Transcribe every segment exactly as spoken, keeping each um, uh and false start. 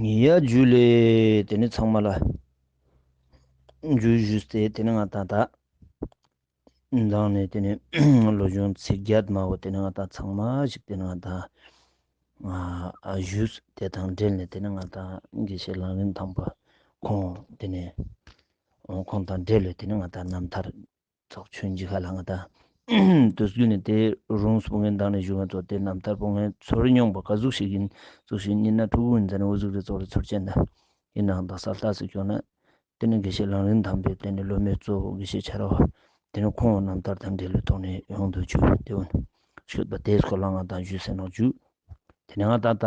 ཡ་ཇུ་ལེ། ཏེ་ནེ་ཚང་མ་ལ་ཇུ་ཞུས་ཏེ་ཏེ་ནེ་ང་ཏང་ད་མདང་ནེ་ཏེ་ནེ་བློ་སྦྱོང་ཚིག་བརྒྱད་མ་བོ་ཏེ་ནེ་ང་ཏང་ཚང་མ་ཞིག་ཏེ་ནེ་ང་ཏང་ཨ་ཞུས་ཏེ་དང་འབྲེལ་ནེ་ཏེ་ནེ་ང་ཏང་དགེ་བཤེས་ལམ་རིམ་དང་པོ་ཁོང་ཏེ་ནེ་ཁོང་དང་འབྲེལ་ལེ་ཏེ་ནེ་ང་ཏང་རྣམ་ཐར་ཚོགས་ཆུན་ཅིག་ཧ་ལ་ང་ཏང་དུས་རྒྱུན་ནེ་ཏེ་རུང་སྤུ་ངན་དང་ནེ་ཞུ་ང་ཚོ་ཏེ་རྣམ་ཐར་སྤུ་ངན་ཚོར་མྱོང་པ་ག་ཟུག་ཞིག་ཡིན་ཟུག་ཞིག་ཉིན་ན་ཕྲུ་གུ་ཡིན་ཙ་ནེ་འོ་ཟུག་རེ་ཚོར་ཚོར་ཅན་ད་ཡིན་ནའང་ད་གསལ་ལྟ་ཟེར་ཁྱོང་ན། ཏེ་ནེ་དགེ་བཤེས་ལམ་རིམ་དང་པོའི་ཏེ་ནེ་སློབ་མའི་གཙོ་བོ་དགེ་བཤེས་ཆ་ར་བ་ཏེ་ནེ་ཁོང་རྣམ་ཐར་དང་འབྲེལ་ལོའི་ཐོག་ནེ་ཡོང་དུ་བཅུག་ཏེ་འོ་ན་ཤོད་པ་ཏེ་སྐོར་ལ་ང་ཏང་ཞུས་ཟེར་ནོག་ཞུ། ཏེ་ནེ་ང་ཏང་ད་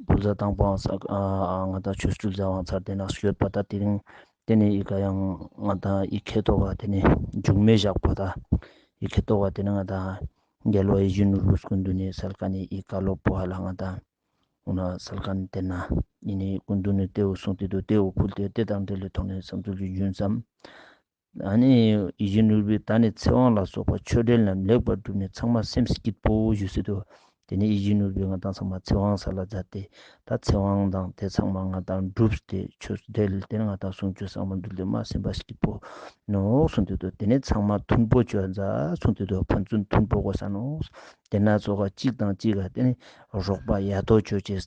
ཕུལ་ཟ་དང་པོའང་ས་ཨ་ང་ཏང་ཆོ་འཕྲུལ་ཟ་བའང་ཚར་ཏེ་ནེ་ཤོད་པ་ད་དེ་རིང་ཏེ་ནེ་ཨི་ཀ་ཡང་ང་ཏང་ཨི་ཁེ་ཏོག་ག་ཏེ་ནེ་མཇུག་མེ་བཞག་པ་ད་ཨི་ཁེ་ཏོག་ག་ཏེ་ནེ་ང་ཏང་རྒྱལ་བ་ཡིད་བཞིན་ནོར་བུ་སྐུ་མདུན་ནེ་སལ་ཁན་ནི་ཨི་ཀ་ལོ་པོ་ཧ་ལ་ང་ཏང་འོ་ན་སལ་ཁན་ཏེ་ན་ཨི་ནེ་སྐུ་མདུན་ནེ་ཏེ་བོ་གསུངས་ཏེ་དུག་ཏེ་བོ་ཕུལ་ཏེ་ཏེ་དང་འབྲེལ་ལོའི་ཐོག་ནེ་བསམ་ཚུལ་ཞིག་རྒྱུན་བསམ། ཨ་ནི་ཡིད་བཞིན་ནོར་བུའི་ད་ནི་ཚེ་དབང་ལ་སོགས་པ་ཆོས་འབྲེལ་རྣམས་ལེགས་པར་གྲུབ་ནས་ཚང་མ་སེམས་སྐྱིད་པོ་ཞུས་སེ་དུག་ཏེ་ནེ་ཡིད་བཞིན་ནོར་བུའི་ང་ཏང་ཚང་མ་ཚེ་དབང་ས་ལ་མཛད་དེ་ད་ཚེ་དབང་དང་ཏེ་ཚང་མ་ང་ཏང་གྲུབ་སྟེ་ཆོས་འབྲེལ་ཏེ་ནེ་ང་ཏང་གསུང་ཆོས་ཚང་མ་འདུལ་ཏེ་མ་སེམས་པ་སྐྱིད་པོ་ནོག་གསུངས་ཏེ་དུག་ཏེ་ནེ་ཚང་མ་མཐུན་པོ་ཅོ་ཛད་གསུངས་ཏེ་དུག་ཕན་ཚུན་མཐུན་པོ་གོས་ས་ནོག་ཏེ་ན་ཙོགས་གཅིག་དང་གཅིག་ག་ཏེ་ནེ་རོགས་པ་ཡ་ཏོ་ཅོ་ཅེས།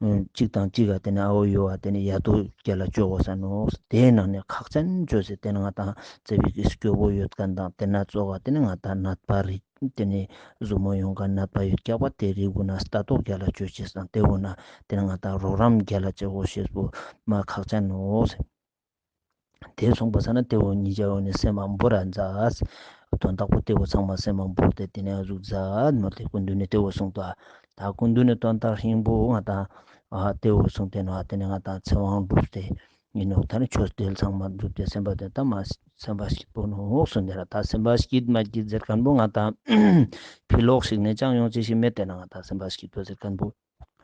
གཅིག་དང་གཅིག་ག་ཏེ་ནེ་ཨ་བོ་ཡོ་བ་ཏེ་ནེ་ཡ་ཏོ་རྒྱལ་ལ་ཅོ་གོས་ས་ནོག་ཏེའི་ནང་ནེ་ཁག་ཅན་ཅོས་སེ་ཏེ་ནེ་ང་ཏང་ཙ་པིག་གི་སྐྱོ་བོ་ཡོད་ཁན་དང་ཏེ་ན་ཙོགས་ག་ཏེ་ནེ་ང་ཏང་ནད་པ་རིགས་ཏེ་ནེ་ཟུར་མོ་ཡོང་ཁན་ནད་པ་ཡོད་ཀྱག་པ་ཏེ་རིགས་གུན་ལ་ལྟ་རྟོག་རྒྱལ་ལ་ཅོ་ཅེས་དང་ཏེ་གུན་ལ་ཏེ་ནེ་ང་ཏང་རོགས་རམ་རྒྱལ་ལ་ཅོ་གོས་ཤེས་པོ་མ་ཁག་ཅན་ནོག་ཏེ་སོང་པ་ས་ན་ཏེ་བོ་ཉིད་ཅག་འོ་ནི་སེམས་མ་བོར་ར་མཛད། དོན་དག་པོ་ཏེ་བོ་ཚང་མ་སེམས་མ་བོར་ཏེ་ཏེ་ནེ་ཨ་ཟུག་མཛད་མོལ་ཏེ་སྐུ་མདུན་ནེ་ཏེ་བོ་གསུངས་ཏོ། ད་སྐུ་མདུན་ནེ་དོན་དག་ཧིང་པོ་ང་ཏང་ཨ་ཏེ་བོ་གསུངས་ཏེ་ནོག་ཏེ་ནེ་ང་ཏང་ཚེ་དབང་གྲུབ་སྟེ་ཨིན་ནོག་ད་ནི་ཆོས་འབྲེལ་ཚང་མ་གྲུབ་སྟེ་སེམས་པ་ཏེ་ད་མ་སེམས་པ་སྐྱིད་པོ་ནོག་གསུངས་ཏེ་ར་ད་སེམས་པ་སྐྱིད་མ་སྐྱིད་ཟེར་ཁན་པོ་ང་ཏང་ཕི་ལོག་ཞིག་ནེ་ཅང་ཡོང་ཅེས་ཤིག་མེད་ཏེ་ན་ང་ཏང་སེམས་པ་སྐྱིད་པོ་ཟེར་ཁན་པོ།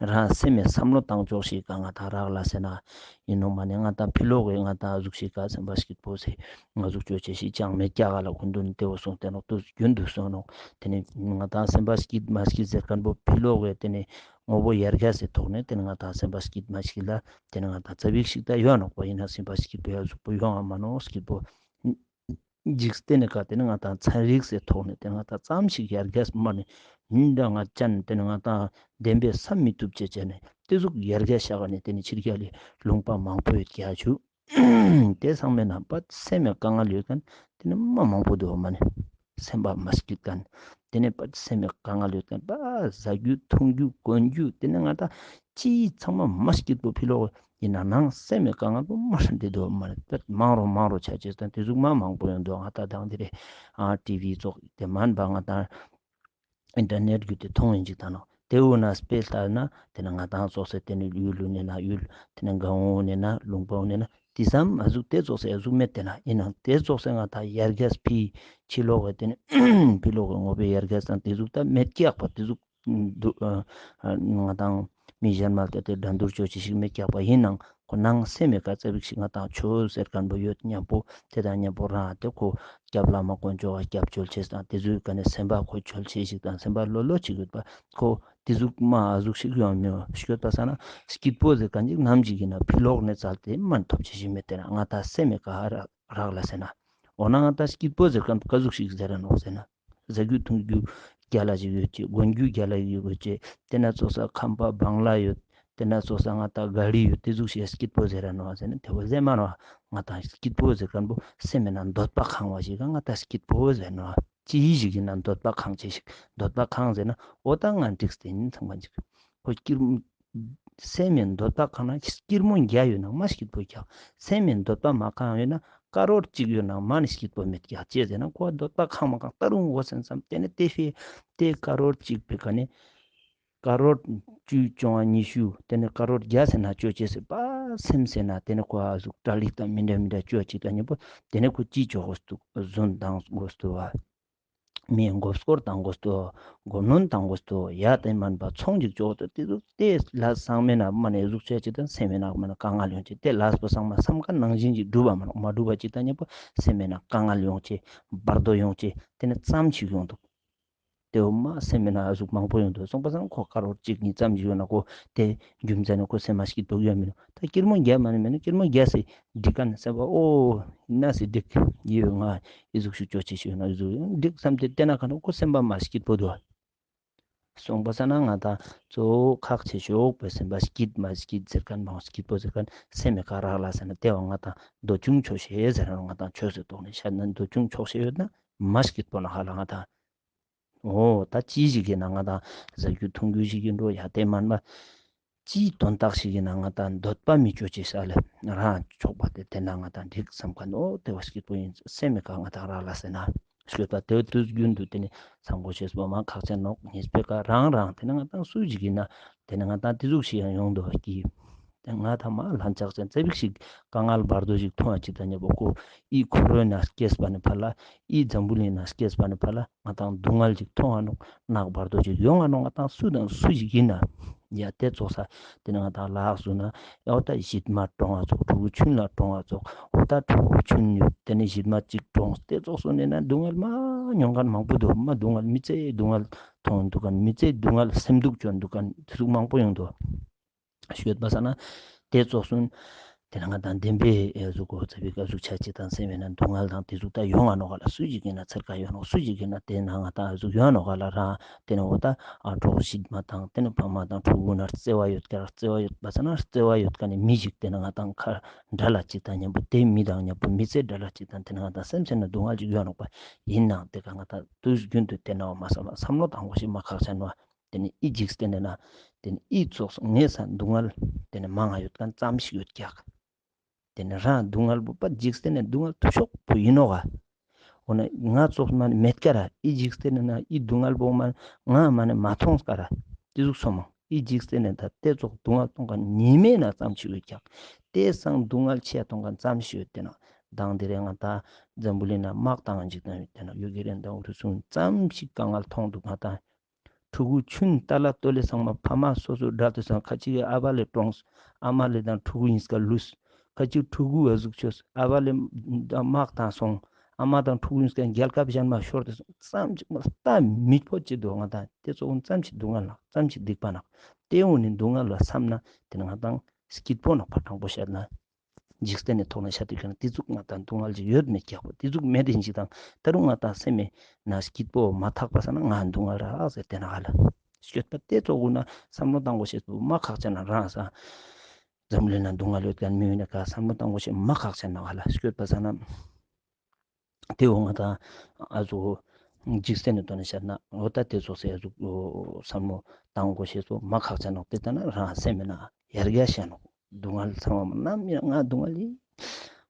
རང་སེམས་མེད་བསམ་བློ་བཏང་ཕྱོགས་ཤིག་ག་ང་ཏང་རག་ལས་ཟེར་ན་ཨིན་ནོག་མ་ནེ་ང་ཏང་ཕི་ལོག་གི་ང་ཏང་ཟུག་ཤིག་ག་སེམས་པ་སྐྱིད་པོ་ཟེར་ང་ཟུག་ཅོ་ཅེས་ཤིག་ཅང་མེད་ཀྱག་ག་ལ་སྐུ་མདུན་ནེ་ཏེ་བོ་གསུངས་ཏེ་ནོག་ཏུས་རྒྱུན་དུ་གསུངས་ནོག་ཏེ་ནེ་ང་ཏང་སེམས་པ་སྐྱིད་མ་སྐྱིད་ཟེར་ཁན་པོ་ཕི་ལོག་གི་ཏེ་ནེ་ངོ་བོ་ཡར་རྒྱས་སི་ཐོག་ནེ་ཏེ་ནེ་ང་ཏང་སེམས་པ་སྐྱིད་མ་སྐྱིད་ལ་ཏེ་ནེ་ང་ཏང་ཙ་པིག་ཞིག་ད་ཡོང་ནོག་པ་ཨིན་ན་སེམས་པ་སྐྱིད་པོ་ཡ་ཟུག་པོ་ཡོང་ང་མ་ནོག་སྐྱིད་པོ། འཇིག་རྟེན་ནི་ཀ་ཏེ་ནེ་ང་ཏང་ཚན་རིག་སི་ཐོག་ནེ་ཏེ་ནེ་ང་ཏང་ཙམ་ཞིག་ཡར་རྒྱས་མ་ནེ་ཉིན་དང་ང་ཅན་ཏེ་ནེ་ང་ཏང་བདེན་པའི་བསམ་མི་ཐུབ་ཅེས་ཅན་ནེ་ཏེ་ཟུག་ཡར་རྒྱས་ཤ་ག་ནེ་ཏེ་ནེ་ཕྱི་རྒྱལ་ལི་ལུང་པ་མང་པོ་ཡོད་ཀྱག་ཞུ། ཏེ་ཚང་མའི་ནང་པ་སེམས་མེད་དཀའ་ངལ་ཡོད་ཁན་ཏེ་ནེ་མ་མང་པོ་དུག་མ་ནེ་སེམས་པ་མ་སྐྱིད་ཁན་ཏེ་ནེ་པ་སེམས་མེད་དཀའ་ངལ་ཡོད་ཁན་པ་ཟ་རྒྱུ་འཐུང་རྒྱུ་གོན་རྒྱུ་ཏེ་ནེ་ང་ཏང་ཅི་ཚང་མ་མ་སྐྱིད་པོ་ཕི་ལོག་ཨིན་ན་ནང་སེམས་མེད་དཀའ་ངལ་པོ་མ་ཧྲན་ཏེ་དུག་མ་རེད། མང་རུ་མང་རུ་ཆ་ཅེས་དང་ཏེ་ཟུག་མ་མང་པོ་ཡོང་དུག་ང་ཏང་དང་ཏེ་རེ་ཨ་ཊི་ཝི་ཙོགས་ཏེ་མན་པ་ང་ཏང་ཨིན་ཊར་ནེཊ་གྱུད་ཏེ་ཐོང་ཨིན་ཅིག་ད་ནོག་ཏེ་འོ་ན་སྤེ་ལྟར་ན་ཏེ་ནེ་ང་ཏང་ཙོགས་སེ་ཏེ་ནེ་ཡུལ་ལུ་ནེ་ན་ཡུལ་ཏེ་ནེ་གང་འོ་ནེ་ན་ལུང་པ་འོ་ནེ་ན་ཏེ་ཙམ་ཨ་ཟུག་ཏེ་ཙོགས་སེ་ཨ་ཟུག་མེད་ཏེ་ན་ཨིན་ནང་ཏེ་ཙོགས་སེ་ང་ཏང་ཡར་རྒྱས་ཕི་ཕྱི་ལོག་གི་ཏེ་ནེ་ཕི་ལོག་གི་ངོ་བོའི་ཡར་རྒྱས་དང་ཏེ་ཟུག་ད་མེད་ཀྱག་པ་ཏེ་ཟུག་དུག་ཨ་ཨ་ང་ཏང་མི་གཞན་མ་ལྟ་ཏེ་འགྲན་བསྡུར་ཅོ་ཅེས་ཤིག་མེད་ཀྱག་པ་ཨིན་ནང་ཁོ་ནང་སེམས་མེད་ཀ་ཙ་པིག་ཞིག་ང་ཏང་ཆོས་ཟེར་ཁན་པོ་ཡོད་ཉམ་པོ་ཏེ་དང་ཉམ་པོ་རང་ཏེ་ཁོ་སྐྱབས་བླ་མ་དཀོན་མཆོག་ག་སྐྱབས་བཅོལ་ཅེས་དང་ཏེ་ཟུག་ག་ནེ་སེམས་པ་ཁོ་ཆོལ་ཅེས་ཤིག་དང་སེམས་པ་ལོ་ལོ་ཅིག་ཡོད་པ་ཁོ་ཏེ་ཟུག་མ་ཨ་ཟུག་ཞིག་ཡོང་མི་ཤོད་པ་ས་ན་སྐྱིད་པོ་ཟེར་ཁན་ཅིག་ནམ་ཞིག་ཨིན་ན་ཕི་ལོག་ནེ་ཙལ་ཏེ་མ་ཐོབ་ཅེས་ཤིག་མེད་ཏེ་ན་ང་ཏང་སེམས་མེད་ཀ་ཧ་རག་ལ་ཟེར་ན། འོ་ན་ང་ཏང་སྐྱིད་པོ་ཟེར་ཁན་ཀ་ཟུག་ཞིག་ཟེར་ར་ནོག་ཟེར་ན། ཟ་རྒྱུ་འཐུང་རྒྱུ་རྒྱལ་ལ་ཞིག་ཡོད་ཅེ། གོན་རྒྱུ་རྒྱལ་ལ་ཞིག་ཡོད་ཅེ། ཏེ་ན་ཙོགས་སེ་ཁང་པ་བང་ལ་ཡོད། ཏེ་ན་ཙོགས་སེ་ང་ཏང་ག་རི་ཡོད། ཏེ་ཟུག་ཞིག་སྐྱིད་པོ་ཟེར་ར་ནོག་ཟེར་ན་ཏེ་བོ་ཟེར་མ་ནོག་ང་ཏང་སྐྱིད་པོ་ཟེར་ཁན་པོ་སེམས་མེད་ན་འདོད་པ་ཁེངས་པ་ཞིག་ག་ང་ཏང་སྐྱིད་པོ་ཟེར་ནོག་ཅི་ཞིག་ཨིན་ན་འདོད་པ་ཁེངས་ཅེས་ཤིག་འདོད་པ་ཁེངས་ཟེར་ན་འོ་ད་ང་འགྲིག་སྟེ་ཨིན་ཚང་མ་ཅིག་ཁོ་སྐྱིད། སེམས་མེད་འདོད་པ་ཁེངས་ན་སྐྱིད་མོ་རྒྱ་ཡོད་ན་མ་སྐྱིད་པོ་ཀྱག་སེམས་མེད་འདོད་པ་མ་ཁེངས་ཡོད་ན་ཀ་རོར་གཅིག་ཡོད་ན་མ་ནེ་སྐྱིད་པོ་མེད་ཀྱག་ཅི་ཟེར་ན་ཁོ་འདོད་པ་ཁེངས་མ་ཁེངས་ད་རུང་འོ་སེམས་ཙམ་ཏེ་ནེ་ཏེ་ཕི་ཏེ་ཀ་རོར་གཅིག་པའི་ཀ་ནེ་ཀ་རོར་བཅུ་བཅོ་ལྔ་ཉི་ཤུ་ཏེ་ནེ་ཀ་རོར་བརྒྱ་ཟེར་ན་ཅོ་ཅེས་ཟེར་པ་སེམས་ཟེར་ན་ཏེ་ནེ་ཁོ་ཨ་ཟུག་གྲ་སྒྲིག་དང་མི་འདྲ་མི་འདྲ་ཅོ་ཅིག་དང་ཉམ་པོ་ཏེ་ནེ་ཁོ་ཅི་ཅོ་གོས་དུག་ཟོན་དང་གོས་དུག་བ། མི་མགོ་སྐོར་བཏང་དགོས་ཏོ། མགོ་གནོན་བཏང་དགོས་ཏོ། ཡ་ཏེ་མན་པ་ཚོང་ཅིག་ཅོག་ཏོ་ཏེ་ཟུག་ཏེ་ལ་སང་མེད་ན་མ་ནེ་ཟུག་ཆ་ཅིག་དང་སེམས་མེད་ན་མ་ནེ་དཀའ་ངལ་ཡོང་ཅིག་ཏེ་ལ་སྤོ་སང་མ་སམ་ཁ་ནང་བཞིན་ཅིག་སྒྲུབ་པ་མ་ནོག་མ་སྒྲུབ་པ་ཅིག་དང་ཉམ་པོ་སེམས་མེད་ན་དཀའ་ངལ་ཡོང་ཅིག་བར་དོ་ཡོང་ཅིག་ཏེ་ནེ་ཙམ་ཅིག་ཡོང་དུག་ཏེ་བོ་མ་སེམས་མེད་ན་ཨ་ཟུག་མང་པོ་ཡོང་དུག། སོང་པ་སང་ཁོ་ཀ་རོར་ཅིག་ཉིས་ཙམ་ཞིག་ཡོད་ན་ཁོ་ཏེ་རྒྱུ་མཚན་ནི་ཁོ་སེམས་མ་སྐྱིད་པོ་ཡོད་མི་ནུག། ད་ཀིར་མོ་རྒྱ་མ་ནི་མེད་ན་ཀིར་མོ་རྒྱ་སེ་འགྲིག་ཁན་སེམས་པ་འོ་ཡིན་ན་སེ་འགྲིག་ཡོད། ང་ཨི་ཟུག་ཤུགས་ཅོ་ཅེས་ཤིག་ཡོད་ན་ཨི་ཟུག་འགྲིག་སམ་སྟེ་ཏེ་ན་ཁ་ནོ་ཁོ་སེམས་པ་མ་སྐྱིད་པོ་དུག། སོང་པ་སང་ན་ང་དང་གཙོ་བོ་ཁག་ཆེ་ཤོས་པོ་སེམས་པ་སྐྱིད་མ་སྐྱིད་ཟེར་ཁན་མ་སྐྱིད་པོ་ཟེར་ཁན་སེམས་མེད་ཀ་རག་ལས་ཟེར་ན་ཏེ་བོ་ང་དང་འདོད་ཆུང་ཆོག་ཤེས་ཟེར་ན་ང་དང་ཆོས་སེ་ཐོག་ནེ་ཤད་ན་འདོད་ཆུང་ཆོག་ཤེས་ཡོད་ན་མ་སྐྱིད་པོ་ན་ཧ་ལ་ང་དང་འོ་ད་ཅི་ཞིག་ཡིན་ན་ང་དང་ཟ་རྒྱུ་འཐུང་རྒྱུ་ཞིག་ཡིན་འགྲོ་ཡ་ཏེ་མན་པ་ཅིའི་དོན་དག་ཞིག་ཡིན་ན་ང་དང་འདོད་པ་མི་ཅོ་ཅེས་ས་ལེ་རང་ཆོག་པ་ཏེ་ཏེ་ན་ང་དང་འགྲིག་སམ་ཁན་འོ་ཏེ་བོ་སྐྱིད་པོ་ཡིན་སེམས་མེད་ཀ་ང་དང་རག་ལས་ཟེར་ན་ཤོད་པ་ཏེ་བོ་དུས་རྒྱུན་དུ་ཏེ་ནི་སམ་གོ་ཤེས་པོ་མ་ཁག་ཆེན་ནོག། ཉིས་པེ་ཀ་རང་རང་ཏེ་ནི་ང་དང་སུ་ཞིག་ཡིན་ན་ཏེ་ནི་ང་དང་ཏེ་ཟུག་ཞིག་ཡང་ཡོང་དུག་གི། ཏེ་ང་དང་མ་ལྷན་ཅག་ཅན་ཙེ་བིག་ཞིག་དཀའ་ངལ་བར་དོ་ཞིག་མཐོང་བ་ཅིག་དང་ཉེ་པོ་ཁོ་ཨི་ཁོ་རོ་ན་སྐྱེས་པ་ནི་ཕ་ལ་ཨི་འཛམ་བུ་གླིང་ན་སྐྱེས་པ་ནི་ཕ་ལ་ང་དང་སྡུག་བསྔལ་ཅིག་མཐོང་ང་ནོག། ནག་བར་དོ་ཅིག་ཡོང་ང་ནོག། ང་དང་སུ་དང་སུ་ཞིག་ཡིན་ན་ཡ་ཏེ་ཙོགས་ས་ཏེ་ནི་ང་དང་ལགས་སུ་ན་ཡ་འོ་ད་ཞིད་མ་གྲོང་བ་ཙོགས་ཕྲུ་གུ་ཆུན་ལ་གྲོང་བ་ཙོགས་འོ་ད་ཕྲུ་གུ་ཆུན་ཡོད་ཏེ་ནི་ཞིད་མ་ཅིག་གྲོངས་ཏེ་ཙོགས་སུ་ནི་ན་སྡུག་བསྔལ་མ་མྱོང་ཁན་མང་པོ་དུག། མ་སྡུག་བསྔལ་མི་ཚེ་སྡུག་བསྔལ་མཐོང་དུག་ཁན་མི་ཚེ་སྡུག་བསྔལ་སེམས་སྡུག་ཅོ་དུག་ཁན་ཏེ་ཟུག་མང་པོ་ཡོང་དུག། ཤོད་པ་སང་ན་ཏེ་ཙོགས་སུ་ཏེ་ན་ང་དང་བདེན་པའི་ཨ་ཟུག་གོ་ཙ་པིག་ཨ་ཟུག་ཆ་ཅིག་དང་སེམས་མེད་ན་སྡུག་བསྔལ་དང་ཏེ་ཟུག་ད་ཡོང་ང་ནོག་ག་ལ། སུ་ཞིག་ཡིན་ན་ཚེར་ཀ་ཡོང་ནོག། སུ་ཞིག་ཡིན་ན་ཏེ་ན་ང་དང་ཨ་ཟུག་ཡོང་ང་ནོག་ག་ལ་རང་ཏེ་ནི་འོ་ད་ཨ་གྲོགས་ཞིག་མ་དང་ཏེ་ནི་ཕ་མ་དང་ཕྲུ་གུ་ན་བརྩེ་བ་ཡོད་ཀ་ར་བརྩེ་བ་ཡོད་པ་སང་ན་བརྩེ་བ་ཡོད་ཁན་ནི་མི་ཞིག་ཏེ་ནི་ང་དང་ཁ་འདྲ་ལ་ཅིག་དང་ཉམ་པོ་ཏེ་མི་དང་ཉམ་པོ་མི་ཚེ་འདྲ་ལ་ཅིག་དང་ཏེ་ནི་ང་དང་སེམས་ཅན་ན་སྡུག་བསྔལ་ཅིག་ཡོང་ནོག་པ་ཡིན་ནའང་ཏེ་ཀ་ང་དང་དུས་རྒྱུན་དུ་ཏེ་ན་བ་མ་བསམ་བསམ་བློ་བཏང་དགོས་ཤེས་མ་ཁག་ཆེན་ནོག། ཏེ་ནི་ཨི་འཇིག་རྟེན་ནི་ན་ཏེ་ནི་ཨི་ཙོགས་ངས་ས་སྡུག་བསྔལ་ཏེ་ནི་མང་ང་ཡོད་ཁན་ཙམ་ཞིག་ཡོད་ཀྱག། ཏེ་ནི་རང་སྡུག་བསྔལ་པོ་པ་འཇིག་རྟེན་ནི་སྡུག་བསྔལ་ཐུ་ཤོག་པོ་ཡིན་ནོག་ག། འོ་ན་ང་ཙོགས་མ་ནི་མེད་ཀ་ར་ཨི་འཇིག་རྟེན་ནི་ན་ཨི་སྡུག་བསྔལ་པོ་མ་ང་མ་ནི་མ་མཐོང་ཀ་ར་ཏེ་ཟུག་སོང་མང་ཨི་འཇིག་རྟེན་ནི་ད་ཏེ་ཙོགས་སྡུག་བསྔལ་གཏོང་ཁན་ཉི་མའི་ན་ཙམ་ཞིག་ཡོད་ཀྱག། ཏེ་སང་སྡུག་བསྔལ་ཆེ་གཏོང་ཁན་ཙམ་ཞིག་ཡོད་ཏེ་ན་དང་ཏེ་རེ་ང་དང་འཛམ་བུ་གླིང་ན་དམག་བཏང་ང་འཇིག་རྟེན་ཡོད་ཏེ་ན་ཡོ་གི་རེ་དང་འུ་རུ་སུ་ཙམ་ཞིག་དཀའ་ངལ་མཐོང་དུག་ང་དང་། ཕྲུ་གུ་ཆུན་ཏ་ལ་ཏོ་ལེ་ཚང་མ་ཕ་མ་སོ་སོ་དགྲ་དུ་སང་ཁ་ཅིག་གི་ཨ་བ་ལེ་གྲོངས། ཨ་མ་ལེ་དང་ཕྲུ་གུ་ཡིན་སྐ་ལུས། ཁ་ཅིག་ཕྲུ་གུ་ཨ་ཟུག་ཆོས་ཨ་བ་ལེ་དམག་དང་སོང་། ཨ་མ་དང་ཕྲུ་གུ་ཡིན་སྐ་རྒྱལ་ཁབ་གཞན་མ་ཤོར་ཏེ་སོང་། ཙམ་ཅིག་མ་ལྟ་མི་ཕོད་ཅི་དུག་ང་དང་ཏེ་ཙོགས་ཙམ་ཅིག་སྡུག་བསྔལ་ནག་ཙམ་ཅིག་སྡིག་པ་ནག། ཏེ་འོ་ནི་སྡུག་བསྔལ་ལ་བསམ་ན་ཏེ་ནི་ང་དང་སྐྱིད་པོ་ནག་པ་དྲང་པོ་བཤད་ན། འཇིག་རྟེན་ནི་ཐོག་ནེ་ཤ་དུས་ཀྱང་ཏེ་ཟུག་ང་དང་སྡུག་བསྔལ་ཅིག་ཡོད་མེད་ཀྱག་པོ་ཏེ་ཟུག་མེད་དེ་ཞིག་དང་ད་རུང་ང་དང་སེམས་མེད་ན་སྐྱིད་པོ་མ་ཐག་པ་ས་ན་ང་སྡུག་བསྔལ་རག་ཟེར་ཏེ་ན་ཧ་ལ་སྐྱོད་པ་ཏེ་ཙོགས་གུན་ན་བསམ་བློ་བཏང་དགོས་ཤེས་པོ་མ་ཁག་ཅན་ན་རང་ས་འཛམ་གླིང་ན་སྡུག་བསྔལ་ཡོད་ཁན་མི་ཡོད་ན་ཀ་བསམ་བློ་བཏང་དགོས་ཤེས་མ་ཁག་ཅན་ན་ཧ་ལ་སྐྱོད་པ་ས་ན། ཏེ་འོ་ང་དང་ཨ་ཟུག་འཇིག་རྟེན་ནི་དོན་ནི་བཤད་ན་འོ་ད་ཏེ་ཙོགས་སེ་ཨ་ཟུག་བསམ་བློ་བཏང་དགོས་ཤེས་པོ་མ་ཁག་ཅན་ནོག། ཏེ་ལྟ་ན་རང་སེམས་མེད་ན་ཡར་རྒྱས་ཤེས་ནོག། སྡུག་བསྔལ་ཚང་མ་ནམ་ཡང་ང་སྡུག་བསྔལ་ཡིན།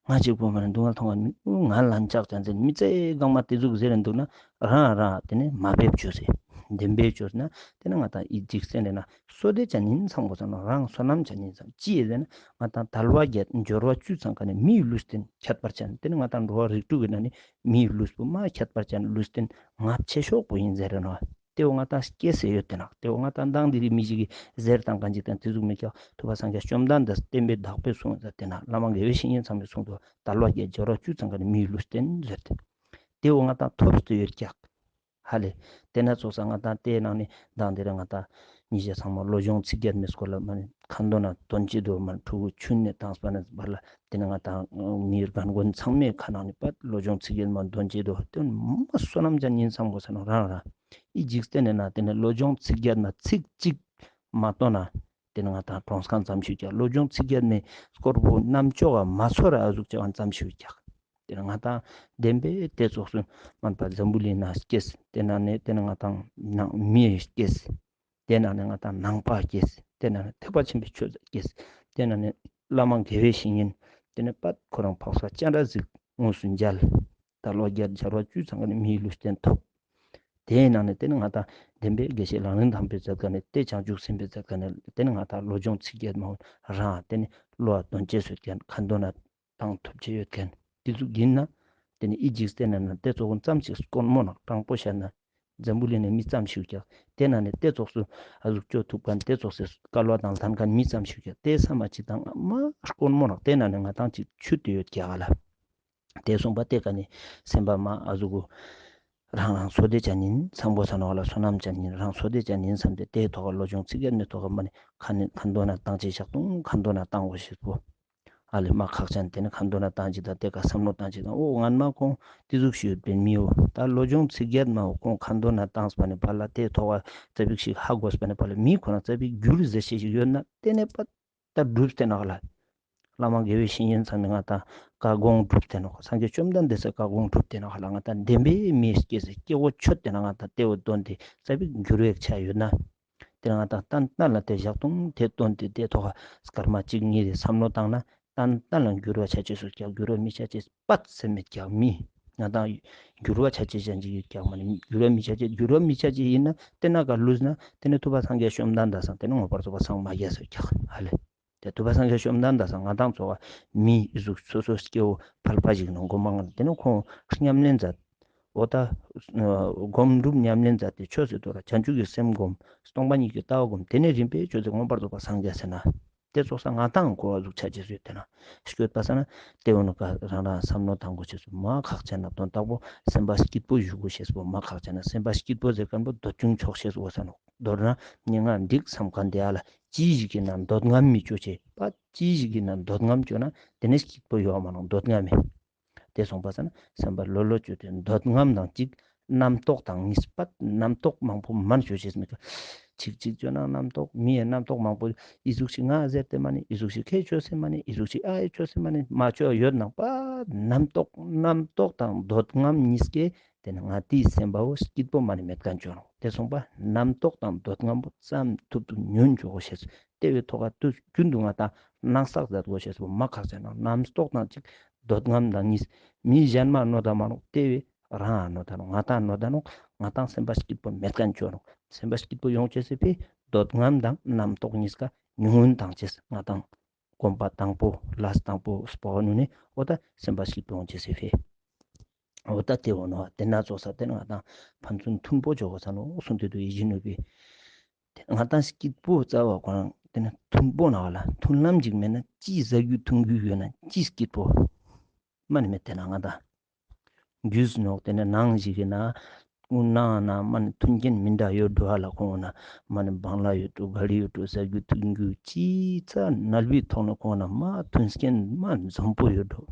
ང་གཅིག་པོ་མ་ནི་སྡུག་བསྔལ་མཐོང་ང་མི་ང་ལན་ཆགས་ཅན་ཟེར་མི་ཚེ་གང་མ་ཏེ་ཟུག་ཟེར་རེ་འདུག་ན་རང་རང་ཏེ་ནི་མ་འབེབས་བཅོས་ཟེར། བདེན་པའི་བཅོས་ན་ཏེ་ནི་ང་དང་ཨི་འཇིག་རྟེན་ནི་ན་བསོད་བདེ་ཅན་ཡིན་བསམ་དགོས་ས་ནོག། རང་བསོད་ནམས་ཅན་ཡིན་བསམ་ཅི་ཡེ་ཟེར་ན་ང་དང་དལ་བ་བརྒྱད་འབྱོར་བ་བཅུ་ཚང་ཀ་ནི་མིའི་ལུས་རྟེན་ཁྱད་པར་ཅན་ཏེ་ནི་ང་དང་འགྲོ་བ་རིགས་དྲུག་གི་ནང་ནི་མིའི་ལུས་པོ་མ་ཁྱད་པར་ཅན་ལུས་རྟེན་ང་ཆེ་ཤོས་པོ་ཡིན་ཟེར་རེ་ནོག། ཏེ་འོ་ང་དང་སྐྱེས་སེ་ཡོད་ཏེ་ན། ཏེ་འོ་ང་དང་མདང་དེ་རིང་མི་ཞིག་གི་ཟེར་དང་གང་ཅིག་དང་ཏེ་ཟུག་མི་ཀྱག། ཐུབ་པ་སངས་རྒྱས་བཅོམ་ལྡན་འདས་བསྟན་པའི་བདག་པོས་གསུངས་ཟེར་ཏེ་ན། བླ་མ་དགེ་བའི་བཤེས་གཉེན་ཚང་མས་གསུངས་འདུག། དལ་བ་བརྒྱད་འབྱོར་བ་བཅུ་ཚང་ཀ་ནི་མིའི་ལུས་རྟེན་ཟེར་ཏེ། ཏེ་འོ་ང་དང་ཐོབ་སྟེ་ཡོད་ཀྱག། ཧ་ལེ། ཏེ་ན་ཙོགས་ས་ང་དང་ཏེའི་ནང་ནས་མདང་དེ་རིང་ང་དང་ཉིན་ཞག་ཚང་མ་བློ་སྦྱོང་ཚིག་བརྒྱད་མའི་སྐོར་ལ་མ་ནི་ཁ་འདོན་ན་འདོན་ཅི་དོ་མ་ནི་ཕྲུ་གུ་ཆུན་ནས་བཏང་པ་ནས་བར་ལ་ཏེ་ནི་ང་དང་མིའི་རྒན་རྒོན་ཚང་མའི་ཁ་ནང་ནས་པ་བློ་སྦྱོང་ཚིག་བརྒྱད་མ་འདོན་ཅི་དོ་ཏེ་མ་བསོད་ནམས་ཅན་ཡིན་བསམ་དགོས་ས་ནོག་རང་རང་། ཨི་འཇིག་རྟེན་ནི་ན་ཏེ་ནི་བློ་སྦྱོང་ཚིག་བརྒྱད་མ་ཚིག་གཅིག་མ་བཏོན་ན་ཏེ་ནི་ང་དང་གྲོངས་ཁན་ཙམ་ཞིག་ཀྱག། བློ་སྦྱོང་ཚིག་བརྒྱད་མའི་སྐོར་པོ་རྣམ་ཅོག་ག་མ་ཚོར་ཨ་ཟུག་ཅིག་ཙམ་ཞིག་ཀྱག། ཏེ་ནི་ང་དང་བདེན་པའི་ཏེ་ཙོགས་སུ་མན་པ་འཛམ་བུ་གླིང་ན་སྐྱེས། ཏེ་ན་ནི་ཏེ་ནི་ང་དང་ནང་མི་སྐྱེས། ཏེ་ན་ནི་ང་དང་ནང་པ་སྐྱེས། ཏེ་ན་ནི་ཐེག་པ་ཆེན་པོའི་ཆོས་སྐྱེས། ཏེ་ན་ནི་བླ་མ་དགེ་བའི་བཤེས་གཉེན། ཏེ་ནི་པད་ཁོ་རང་འཕགས་པ་སྤྱན་རས་གཟིགས་དངོས་སུ་མཇལ། དལ་བ་བརྒྱད་འབྱོར་བ་བཅུ་ཚང་ཀ་ནི་མིའི་ལུས་རྟེན་ཐོབ། ཏེའི་ནང་ནས་ཏེ་ནི་ང་དང་བདེན་པའི་དགེ་བཤེས་ལག་ལེན་དམ་པའི་མཛད་ཁན་ནི་ཏེ་བྱང་ཆུབ་སེམས་དཔའི་མཛད་ཁན་ནི་ཏེ་ནི་ང་དང་བློ་སྦྱོང་ཚིག་བརྒྱད་མ་འོ་རང་ཏེ་ནི་བློ་འདོན་ཅེས་སུ་ཁན་ཁ་འདོན་ན་བཏང་ཐུབ་ཅེས་ཡོད་ཁན་ཏེ་ཟུག་ཡིན་ན་ཏེ་ནི་ཨི་འཇིག་རྟེན་ནི་ན་ཏེ་ཙོགས་ཙམ་ཞིག་དཀོན་མོ་ནོག། དྲང་པོ་བཤད་ན་འཛམ་བུ་གླིང་ནི་མི་ཙམ་ཞིག་ཀྱག། ཏེ་ན་ནི་ཏེ་ཙོགས་སུ་ཨ་ཟུག་ཅོ་ཐུབ་ཁན་ཏེ་ཙོགས་སུ་སྐལ་བ་དང་ལྡན་ཁན་མི་ཙམ་ཞིག་ཀྱག། ཏེ་ས་མ་ཅིག་དང་མ་དཀོན་མོ་ནོག། ཏེ་ན་ནི་ང་དང་ཅིག་ཆུད་དེ་ཡོད་ཀྱག་ལ། ཏེ་སོང་པ་ཏེ་ཀ་ནི་སེམས་པ་མ་ཨ་ཟུག་གུ་ རང་རང་སོ་དེ་ཅན་ཡིན་བསམ་དགོས་ས་ནོག་ལ། བསོད་ནམས་ཅན་ཡིན་རང་སོ་དེ་ཅན་ཡིན་བསམ་སྟེ་དེའི་ཐོག་ལ་བློ་སྦྱོང་ཚིག་བརྒྱད་མའི་ཐོག་ལ་མ་ནི་ཁ་ནི་ཁ་འདོན་ན་བཏང་ཅེས་ཞག་དུང་ཁ་འདོན་ན་བཏང་དགོས་ཤེས་པོ། ཨ་ལེ་མ་ཁག་ཅན་དེ་ནི་ཁ་འདོན་ན་བཏང་ཅིག་དང་དེ་ཀ་བསམ་བློ་བཏང་ཅིག་དང་འོ་ངན་མ་ཁོང་དེ་ཟུག་ཞུས་པའི་མི་འོ་ད་བློ་སྦྱོང་ཚིག་བརྒྱད་མ་འོ་ཁོང་ཁ་འདོན་ན་བཏང་སྤ་ནི་ཕ་ལ་དེའི་ཐོག་ལ་ཙ་པིག་ཞིག་ཧ་གོ་སྤ་ནི་ཕ་ལ་མི་ཁོ་ན་ཙ་པིག་འགྱུར་ཟེར་ཤེས་ཞིག་ཡོད་ན་དེ་ནི་པ། ད་སྒྲུབ་སྟེ་ནོག་ལ། བླ་མ་དགེ་བའི་བཤེས་གཉེན་ཚང་མས་ང་ཏང་བཀའ་དགོངས་སྒྲུབ་སྟེ་ནོག་སངས་རྒྱས་བཅོམ་ལྡན་འདས་སི་བཀའ་དགོངས་སྒྲུབ་སྟེ་ནོག་ལ། ང་ཏང་བདེན་པའི་མིའི་སྐྱེ་སའི་སྐྱེ་བོ་ཆོད་དེ་ན་ང་ཏང་དེ་བོ་བཏོན་ཏེ་ཙ་པིག་འགྱུར་བའི་ཆ་ཡོད་ན། དེ་ང་ཏང་ཏན་ཏན་ལ་དེ་བཞག་དུང་དེ་བཏོན་ཏེ་དེ་ཐོག་སྐར་མ་གཅིག་གཉིས་རེ་བསམ་བློ་བཏང་ན་ཏན་ཏན་ལ་འགྱུར་བ་ཆ་ཅེས་སུ་ཀྱག་འགྱུར་བ་མི་ཆ་ཅེས་པད་སེམས་མེད་ཀྱག་མི། ང་ཏང་འགྱུར་བ་ཆ་ཅེས་ཅན་ཅིག་ཡོད་ཀྱག་མ་ནི་འགྱུར་བ་མི་ཆ་ཅེས་འགྱུར་བ་མི་ཆ་ཅེས་ཡིན་ན་དེ་ན་ག་ལུས་ན་དེ་ནི་ཐུབ་པ་སངས་རྒྱས་བཅོམ་ལྡན་འདས་སང་དེ་ནི་མངོན་པར་རྫོགས་པ་སངས་མ་རྒྱས་སོ་ཀྱག་ཧ་ལེ། དེ་ཐུབ་པ་སངས་རྒྱས་བཅོམ་ལྡན་འདས་སང་ང་ཏང་ཚོ་བ་མི་ཨི་ཟུག་སོ་སོ་སྐྱེ་བོ་ཕལ་པ་ཞིག་ནང་སྒོམ་མ་ང་དེ་ནི་ཁོང་ཉམས་ལེན་མཛད། འོ་ད་སྒོམ་སྒྲུབ་ཉམས་ལེན་མཛད་དེ་ཆོས་སུ་དོ་ར་བྱང་ཆུབ་ཀྱི་སེམས་སྒོམ་སྟོང་པ་ཉིད་ཀྱི་ལྟ་བ་སྒོམ་དེ་ནི་རིམ་པས་ཆོས་སུ་མངོན་པར་རྫོགས་པ་སངས་རྒྱས་ཟེར་ན། དེ་ཚོགས་ས་ང་ཏང་གོ་བ་ཟུག་ཆ་ཅེས་སུ་ཡོད་དེ་ན་སྐྱོད་པ་ས་ན་དེ་འོ་ནི་ཀ་རང་རང་བསམ་བློ་བཏང་དགོས་ཤེས་སུ་མ་ཁག་ཅན་ན་དོན་དག་པོ་སེམས་པ་སྐྱིད་པོ་ཞུ་དགོས་ཤེས་སུ་མ་ཁག་ཅན་ན་སེམས་པ་སྐྱིད་པོ་ཟེར་མཁན་པོ་འདོད་ཆུང་ཆོག་ཤེས་སུ་འོ་ས་ནོག་མདོར་ན་ཉེ་ང་འགྲིག་བསམ་མཁན་དེ་ཨ་ལ་ཅི་ཞིག་གི་ན་འདོད་རྔམ་མི་ཅོ་ཅེས་པ་ཅི་ཞིག་གི་ན་འདོད་རྔམ་ཅོ་ན་དེ་ནི་སྐྱིད་པོ་ཡོད་མ་ནོག་འདོད་རྔམ་མེད། དེ་སོང་པ་ས་ན་སེམས་པ་ལྷོད་ལྷོད་ཅོས་ཏེ་འདོད་རྔམ་དང་གཅིག་རྣམ་རྟོག་དང་གཉིས་པ་རྣམ་རྟོག་མང་པོ་མན་ཅོ་ཅེས་མི་དགོས། གཅིག་གཅིག་ཅོ་ན་རྣམ་རྟོག་མི་ཡི་རྣམ་རྟོག་མང་པོ་ཨི་ཟུག་ཞིག་ང་ཟེར་ཏེ་མ་ནི་ཨི་ཟུག་ཞིག་ཁྱེད་ཅོས་སེ་མ་ནི་ཨི་ཟུག་ཞིག་ཨ་ཡེ་ཅོས་སེ་མ་ནི་མ་ཅོ་ཡོད་ནང་པ་རྣམ་རྟོག་རྣམ་རྟོག་དང་འདོད་རྔམ་གཉིས་ཀས་དེ་ནི་ང་ཏིའི་སེམས་པ་བོ་སྐྱིད་པོ་མ་ནི་མེད་མཁན་ཅོ་ནོག་དེ་སོང་པ་རྣམ་རྟོག་དང་འདོད་རྔམ་པོ་ཙམ་ཐུབ་ཐུབ་ཉུང་ཅོ་དགོས་ཤེས་སུ། དེ་བས་ཐོག་ཁ་དུས་རྒྱུན་དུ་ང་ཏང་སྣང་བསགས་མཛད་དགོས་ཤེས་པོ་མ་ཁག་ཅན་ནོག་རྣམ་རྟོག་དང་གཅིག་འདོད་རྔམ་དང་གཉིས། མི་གཞན་མ་གནོད་ད་མ་ནོག་དེ་བས་རང་གནོད་ད་ནོག་ང་ཏང་གནོད་ད་ནོག་ང་ཏང་སེམས་པ་སྐྱིད་པོ་མེད་མཁན་ཅོ་ནོག་སེམས་པ་སྐྱིད་པོ་ཡོང་ཅེས་སི་ཕི་འདོད་རྔམ་དང་རྣམ་རྟོག་གཉིས་ཀ་ཉུང་ངུན་བཏང་ཅེས་ང་ཏང་གོམ་པ་དང་པོ་ལས་དང་པོ་སྤོ་བ་ནུ་ནི་འོ་ད་སེམས་པ་སྐྱིད་པོ་ཡོང་ཅེས་སི་ཕི། འོ་ད་དེ་འོ་ནོ་དེ་ན་ཚོགས་ས་དེ་ན་ང་ཏང་ཕན་ཚུན་མཐུན་པོ་ཅོ་དགོས་ས་ནོག་གསུངས་ཏེ་འདུག་ཡིད་བཞིན་ནོར་བུས། དེ་ང་ཏང་སྐྱིད་པོ་རྩ་བ་ཁོ་རང་དེ་ནི་མཐུན་པོ་ན་བ་ལ་མཐུན་ལམ་ཅིག་མེད་ན་ཅི་ཟ་རྒྱུ་འཐུང་རྒྱུ་ཡོད་ན་ཅི་སྐྱིད་པོ་མ་ནི་མེད་དེ་ན་ང་ཏང་རྒྱུས་ནོག་དེ་ནི་ནང་ཞིག་གི་ན་ཀུན་ནང་ན་མ་ནི་མཐུན་རྐྱེན་མི་འདྲ་ཡོད་འགྲོ་ཧ་ལ་ཁོང་ན་མ་ནི་བང་ལ་ཡོད་འགྲོ་ག་རི་ཡོད་འགྲོ་ཟ་རྒྱུ་འཐུང་རྒྱུ་ཅི་ཙ་ནལ་བུའི་ཐོག་ན་ཁོང་ན་མ་མཐུན་རྐྱེན་མ་འཛོམས་པོ་ཡོད་འགྲོ།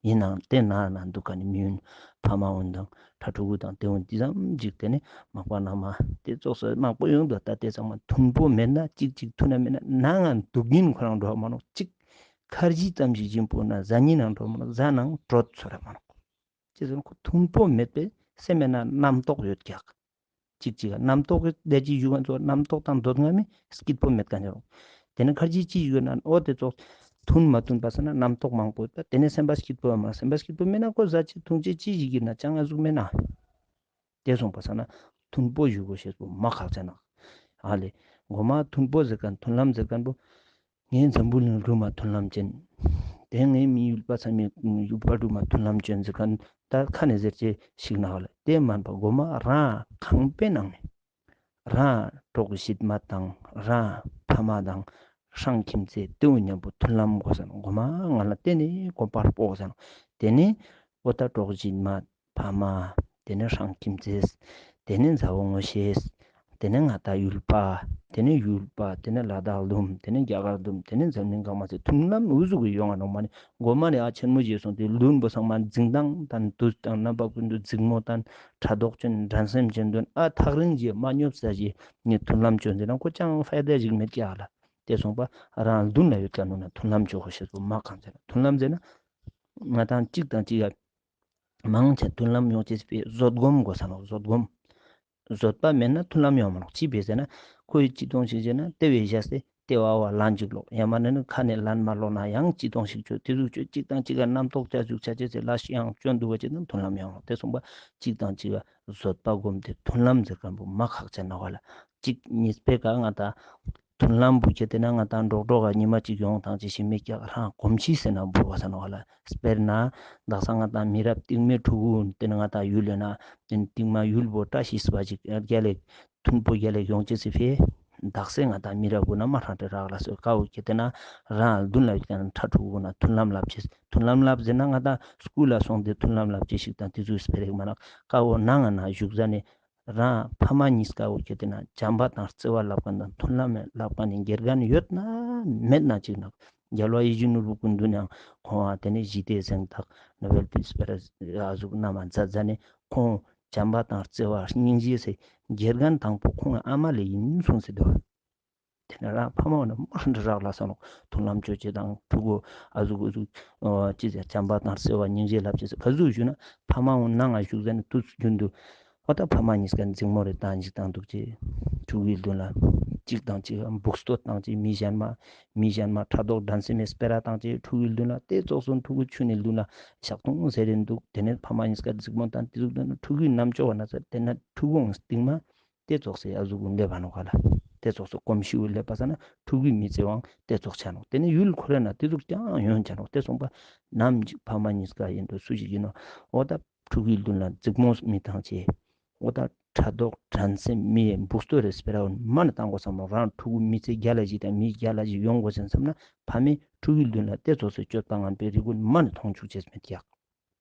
ཡིན་ནའང་དེ་ན་ན་འདུག་ག་ནི་མི་ཡུན་ཕ་མ་འོན་དང་ཕྲུ་གུ་དང་དེ་འོན་དེ་ཙམ་ཅིག་དེ་ནི་མག་པ་ན་མ་དེ་ཙོགས་སུ་མང་པོ་ཡོང་འདུག་ད་དེ་ཚང་མ་མཐུན་པོ་མེད་ན་གཅིག་གཅིག་མཐུན་ན་མེད་ན་ནང་ང་འདུག་གིན་ཁོ་རང་འགྲོ་བ་མ་ནོག་གཅིག་ཁར་ཇི་ཙམ་ཞིག་སྦྱིན་པོ་ན་ཟ་ཉིན་ནང་འགྲོ་མ་ནོག་ཟ་ནང་དྲོད་ཚོར་མ་ནོག་ཅེས་སོང་ཁོ་མཐུན་པོ་མེད་པའི་སེམས་མེད་ན་རྣམ་རྟོག་ཡོད་ཀྱག་གཅིག་གཅིག་རྣམ་རྟོག་གི་བདེ་སྐྱིད་ཞུ་མཁན་ཚོ་རྣམ་རྟོག་དང་འདོད་རྔམ་མི་སྐྱིད་པོ་མེད་མཁན་ཡོད། དེ་ནི་ཁར་ཇི་ཅི་ཞུ་ན་འོ་དེ་ཚོ་མཐུན་མ་མཐུན་པ་ས་ན་རྣམ་རྟོག་མང་པོ་ཡོད་པ་དེ་ནི་སེམས་པ་སྐྱིད་པོ་མ་སེམས་པ་སྐྱིད་པོ་མེད་ན་ཁོ་ཟ་ཅི་འཐུང་ཅི་ཅི་ཞིག་གི་ན་ཅང་ཨ་ཟུག་མེད་ན། དེ་སོང་པ་ས་ན་མཐུན་པོ་ཞུ་དགོས་ཤེས་པོ་མ་ཁག་ཅན་ན། ཨ་ལེ། མགོ་མ་མཐུན་པོ་ཟེར་མཁན་མཐུན་ལམ་ཟེར་མཁན་པོ། ངའི་འཛམ་བུ་གླིང་རུ་མ་མཐུན་ལམ་ཅན། དེ་ངའི་མི་ཡུལ་པ་ཚང་མའི་ཡུལ་པ་རུ་མ་མཐུན་ལམ་ཅན་ཟེར་མཁན་ད་ཁ་ནས་ཟེར་ཅེས་ཤིག་ན་ཧ་ལ། དེ་མན་པ་མགོ་མ་རང་ཁང་པའི་ནང་ནས་རང་གྲོགས་ཞིག་མ་དང་རང་ཕ་མ་དང་སྲང་ཁྱིམ་མཚེས་དེའུ་མཉམ་པོ་མཐུན་ལམ་དགོས་ས་ན་མགོ་མ་ང་ལ་དེ་ནས་གོམ་པར་སྤོ་དགོས་ས་ན་དེ་ནས་འོ་ད་གྲོགས་ཞིག་མ་ཕ་མ། དེ་ནས་སྲང་ཁྱིམ་མཚེས། དེ་ནས་མཛའ་བོ་ངོ་ཤེས། དེ་ནས་ང་ད་ཡུལ་པ། དེ་ནས་ཡུལ་པ། དེ་ནས་ལ་དྭགས་ལུམ། དེ་ནས་རྒྱ་གར་ལུམ། དེ་ནས་འཛམ་གླིང་གང་མ་ཚེ་མཐུན་ལམ་འུ་ཟུག་གི་ཡོང་ང་ནོག་མ་ནི་མགོ་མ་ནས་ཨ་ཆེན་མོ་རྗེས་སོང་དེ་ལུན་པོ་ཚང་མ་འཛིང་སྟངས་དང་དུས་དང་རྣམ་པ་ཀུན་ཏུ་འཛིང་མོ་དང་ཕྲག་དོག་ཅན་འགྲན་སེམས་ཅན་དོན་ཨ་ཐག་རིང་རྗེས་མ་ཉོབ་ས་རྗེས་ངས་མཐུན་ལམ་ཅོ་འདི་ན་ཁོ་ཅང་ཕའི་དེ་ཞིག་མེད་ཀྱག་ལ། དེ་སོང་པ་རང་ལུན་ལ་ཡོད་ཀྱག་ནོ་ན་མཐུན་ལམ་ཅོ་ཁོ་ཤེས་པོ་མ་གང་ཟེར་ན་མཐུན་ལམ་ཟེར་ན་ང་དང་གཅིག་དང་གཅིག་ཡ། མང་ཆེ་མཐུན་ལམ་ཡོང་ཅེས་པའི་བཟོད་སྒོམ་དགོས་ས་ནོག་བཟོད་སྒོམ། བཟོད་པ་མེད་ན་མཐུན་ལམ་ཡོང་མ་ནོག་ཅི་ཕི་ཟེར་ན་ཁོ་ཡི་ཅི་གཏོང་ཞིག་ཟེར་ན་ལྟེ་བའི་བཞག་སྟེ་ལྟེ་བ་བ་ལན་ཅིག་ལོག་ཡང་མ་ནི་ཁ་ནས་ལན་མ་ལོག་ན་ཡང་ཅི་གཏོང་ཞིག་ཅོ་དེ་ཟུག་ཅོ་གཅིག་དང་གཅིག་ག་རྣམ་རྟོག་ཅ་ཟུག་ཆ་ཅེས་སི་ལ་ཞིག་ཡང་ཅོ་འདུག་པ་ཅིག་ན་མཐུན་ལམ་ཡོང་ནོག་དེ་སོང་པ་གཅིག་དང་གཅིག་ག་བཟོད་པ་སྒོམ་སྟེ་མཐུན་ལམ་ཟེར་མཁན་པོ་མ་ཁག་ཅན་ནོག་ལ། གཅིག་གཉིས་པའི་ཀ་ང་ད། མཐུན་ལམ་བུ་ཁྱེར་ཏེ་ན་ང་དང་འགྲོགས་འགྲོགས་ག་ཉི་མ་གཅིག་ཡོང་དང་ཅི་ཞིག་མི་སྐྱག་རང་གོམས་གཤིས་ཟེར་ན་འབུར་བ་ས་ནོག་ལ། དཔེར་ན་དག་ས་ང་དང་མི་རབས་རྟིང་མའི་ཕྲུ་གུ་དེ་ན་ང་དང་ཡུལ་ལས་ན་དེ་ན་རྟིང་མ་ཡུལ་བོ་བཀྲ་ཤིས་པ་ཅིག་རྒྱལ་ལེགས་མཐུན་པོ་རྒྱལ་ལེགས་ཡོང་ཅེས་སི་ཕི། དག་ས་ང་དང་མི་རབས་གུན་ན་མ་ཧྲང་ཏེ་རག་ལས་སོ། ཀ་བོ་ཁྱེར་ཏེ་ན་རང་དུན་ལ་ཡོད་ཁན་ཕྲུ་གུ་གུན་ན་མཐུན་ལམ་ལབ་ཅེས། མཐུན་ལམ་ལབ་ཟེར་ན་ང་དང་སྐུལ་ལ་སོང་སྟེ་མཐུན་ལམ་ལབ་ཅེས་ཤིག་དང་ཏེ་ཙོགས་སྤེ་རེ་མ་ནོག། ཀ་བོ་ནང་ང་ན་ཞུགས་ཟ་ནེ་རང་ཕ་མ་ཉིས་ཀ་བོ་ཁྱེར་ཏེ་ན་བྱམས་པ་དང་བརྩེ་བ་ལབ་ཁན་དང་མཐུན་ལམ་ལབ་ཁན་ནི་དགེ་རྒན་ཡོད་ན་མེད་ན་ཅིག་ནོག། རྒྱལ་བ་ཡིད་བཞིན་ནོར་བུ་སྐུ་མདུན་ནའང་ཁོང་ཨ་ཏེ་ནེ་ཞི་བདེ་གཟེངས་རྟགས་ནོ་བེལ་པིས་པ་རའིཛ་ཨ་ཟུག་ནམ་མཛད་ཟ་ནེ་ཁོང་བྱམས་པ་དང་བརྩེ་བ་སྙིང་རྗེ་སི་དགེ་རྒན་དང་པོ་ཁོང་ཨ་མ་ལེ་ཨིན་གསུངས་སེ་དུག། ཏེ་ནེ་རང་ཕ་མ་འོ་ན་མ་ཧྲང་ཏེ་རག་ལས་སོ་ནོག། མཐུན་ལམ་ཅོ་ཅེས་དང་ཕྲུ་གུ་ཨ་ཟུག་ཨ་ཟུག་ཨ་ཅི་ཟེར་བྱམས་པ་དང་བརྩེ་བ་སྙིང་རྗེ་ལབ་ཅེས་སི་ག་ཟུག་ཞུ་ན་ཕ་མ་འོ་ནང་ང་ཞུགས་ཟ་ནེ་དུས་རྒྱུན་དུ་འོ་ད་ཕ་མ་ཉིས་ཀ་འཛིང་མོ་རེ་བཏང་ཅིག་བཏང་དུག་ཅེས་ཕྲུ་གུའི་དུན་ལ་ཅིག་དང་ཅིག་འབུག་སྟོད་བཏང་ཅིག་མི་ཞན་མ་མི་ཞན་མ་ཕྲག་དོག་འགྲན་སེམས་མེད་སྤེ་ར་བཏང་ཅིག་ཕྲུ་གུའི་དུན་ལ་ཏེ་ཙོགས་སོང་ཕྲུ་གུ་ཆུན་ནི་དུན་ལ་ཞག་སྟོང་ཟེར་རིན་དུག། ཏེ་ནེ་ཕ་མ་ཉིས་ཀ་འཛིང་མོ་བཏང་ཏེ་ཟུག་དུན་ལ་ཕྲུ་གུའི་རྣམ་ཅོ་བ་ན་ཚ་ཏེ་ན་ཕྲུ་གུ་འོང་སྟིང་མ་ཏེ་ཙོགས་སེ་ཨ་ཟུག་གུན་ལེབ་བ་ནོག་ག་ལ། ཏེ་ཙོགས་སེ་གོམས་གཤིས་ལེབ་པ་ས་ན་ཕྲུ་གུའི་མི་ཚེ་བོའང་ཏེ་ཙོགས་ཆ་ནོག། ཏེ་ནེ་ཡུལ་ཁོ་རེ་ན་ཏེ་ཟུག་ཀྱང་ཡོང་ཆ་ནོག། ཏེ་སོང་པ་ནམ་ཅིག་ཕ་མ་ཉིས་ཀ་ཨིན་འགྲོ་སུ་ཞིག་ཨིན་ནོག་འོ་ད་ཕྲུ་གུའི་དུན་ལ་འཛིང་མོ་མི་བཏང་ཅེས། འོ་ད་ཕྲག་དོག་འགྲན་སེམས་མི་འབུག་སྟོད་རེ་སྤེ་ར་འོ་མ་ནེ་བཏང་དགོས་སམ་མ་ནོག། རང་ཕྲུ་གུ་མི་ཚེ་རྒྱལ་ལ་ཞིག་དང་མི་རྒྱལ་ལ་ཞིག་ཡོང་དགོས་སམ་ན་ཕ་མས་ཕྲུ་གུའི་དུན་ལ་ཏེ་ཙོགས་སེ་སྤྱོད་པ་ངན་པའི་རིགས་གུན་མ་ནེ་མཐོང་ཅུག་ཅེས་མེད་ཀྱག།